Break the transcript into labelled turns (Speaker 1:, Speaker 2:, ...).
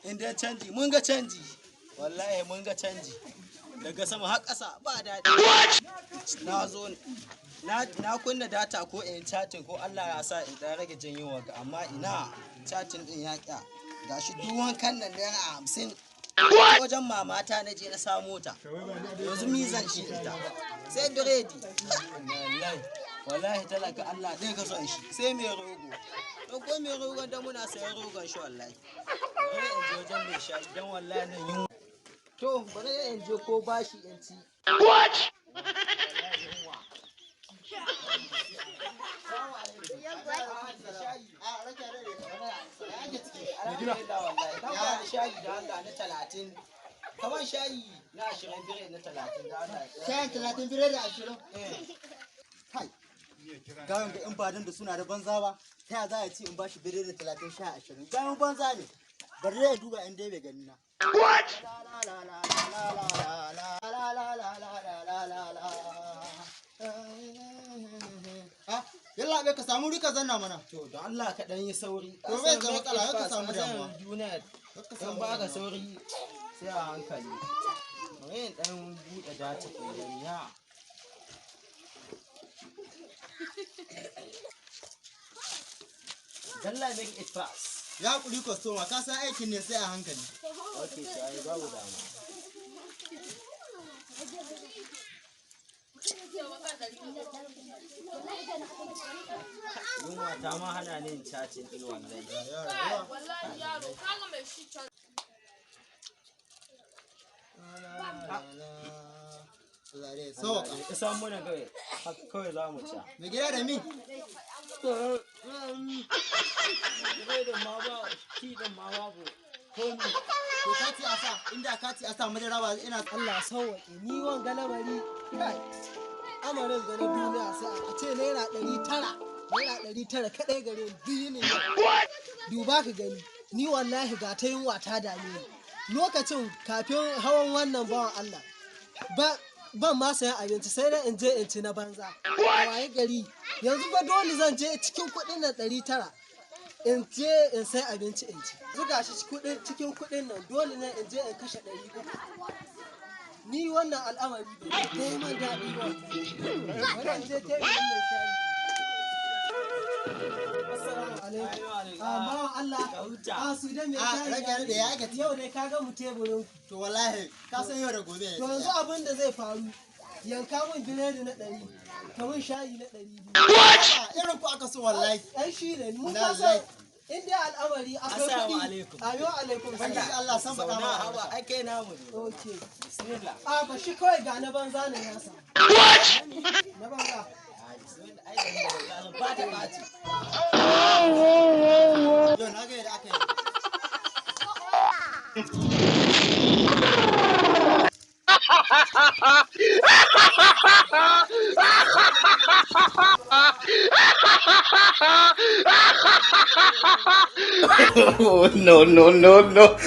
Speaker 1: In dai canji, mun ga canji. Wallahi mun ga canji. Daga sama har ƙasa ba daɗi. Na zo na kunna data ko in chatting, ko Allah ya sa in ɗan rage jin yunwa ga, amma ina, chatting din ya ƙya. Gashi duk wankan nan ₦50. Wajen mamata na je na samo ta. Yanzu mizan shi ita. Sai biredi. Wallahi, wallahi talaka Allah ɗaya ka son shi. Sai mai rogo. To ko mai rogon da muna sayan rogon shi wallahi. Bari in je wajen mai shayi don wallahi nan yunwa. To bari in je ko bashi in ci. What? Wallahi yunwa. Salamu alaikum. Shayi.
Speaker 2: A rake da ya ciki.
Speaker 1: Alhamdulillah wallahi. Dan ba ni shayi da Allah na 30. Kaman shayi na 20, biredi na 30 da Allah.
Speaker 2: Shayin 30, biredi 20.
Speaker 1: Eh.
Speaker 2: Kai. Gayon ga in ba dan da suna da banza ba, ta ya za a ce in ba shi biredi 30, sha 20? Gayon banza ne. Bari ya duba in dai bai gani na. What? La la la la la la la la la la la la la. Ah, yalla bai, ka samu wuri ka zanna mana.
Speaker 1: To don Allah ka dan yi sauri.
Speaker 2: To bai da matsala, kar ka samu damuwa.
Speaker 1: Duniya
Speaker 2: Kar ka
Speaker 1: in
Speaker 2: samu
Speaker 1: ba ka
Speaker 2: damuwa.
Speaker 1: sauri sai a hankali. Bari in dan buɗe data ko gani ya. Dalla make it fast.
Speaker 2: Ya kuri kwastoma, ka san aikin ne sai a hankali.
Speaker 1: Okay, to ai babu damuwa. Yunwa ta ma hana ni yin chatting din wallahi.
Speaker 3: Wallahi yaro, kaga mai shi can.
Speaker 2: Allah dai sauka.
Speaker 1: Isan muna kawai, haka kawai za mu ci.
Speaker 2: Mai gida da mi?
Speaker 1: Biredin ma ba, tea din ma babu. Komi.
Speaker 2: To kati a sa, inda kati a sa madara ba ina.
Speaker 4: Allah sauwaƙe, ni wanga lamari kai, amarin ga na duniya sai a ce ₦900, ₦900 kaɗai gare ni biyu ne. Duba ka gani, ni wallahi ga ta yunwa ta dame ni. Lokacin kafin hawan wannan bawan Allah ba, ban ma sayan abinci, sai dai in je in ci na banza. A waye gari yanzu ba dole zan je cikin kuɗin nan 900 in je in sai abinci in ci. Zuga shi cikin kuɗin nan dole ne in je in kashe 300. Ni wannan al'amari bai yi man daɗi ba. Bari in je teburin mai shayi. Assalamu alaikum. Ah, bawan Allah.
Speaker 1: Ka huta.
Speaker 4: Ah, su da mai
Speaker 2: Ah,
Speaker 4: shayi.
Speaker 2: rage da ya gaci.
Speaker 4: Yau dai ka ga mu teburin ku.
Speaker 2: To wallahi ka san yau da gobe ne.
Speaker 4: To yanzu abin da zai faru, yanka min biredi na 100, ka min shayi na 200.
Speaker 2: Ah, irin ku aka so wallahi.
Speaker 4: Ai shi ne mun
Speaker 2: Na
Speaker 4: ka san
Speaker 2: like.
Speaker 4: in dai al'amari akwai
Speaker 1: Assalamu
Speaker 4: kuɗi.
Speaker 1: alaikum.
Speaker 4: Ayo alaikum
Speaker 2: Ubangiji
Speaker 4: salam.
Speaker 2: Allah san faɗa
Speaker 1: Zauna
Speaker 2: mana.
Speaker 1: haba, ai kai namu ne.
Speaker 4: Okay.
Speaker 1: Bismillah.
Speaker 4: A ba shi kawai ga na banza ne nasa. Na banza.
Speaker 1: Ah, bismillah. Ai da ni da ba ta ɓaci.
Speaker 2: Yau na ga yadda aka yi.
Speaker 5: Oh, no, no, no, no.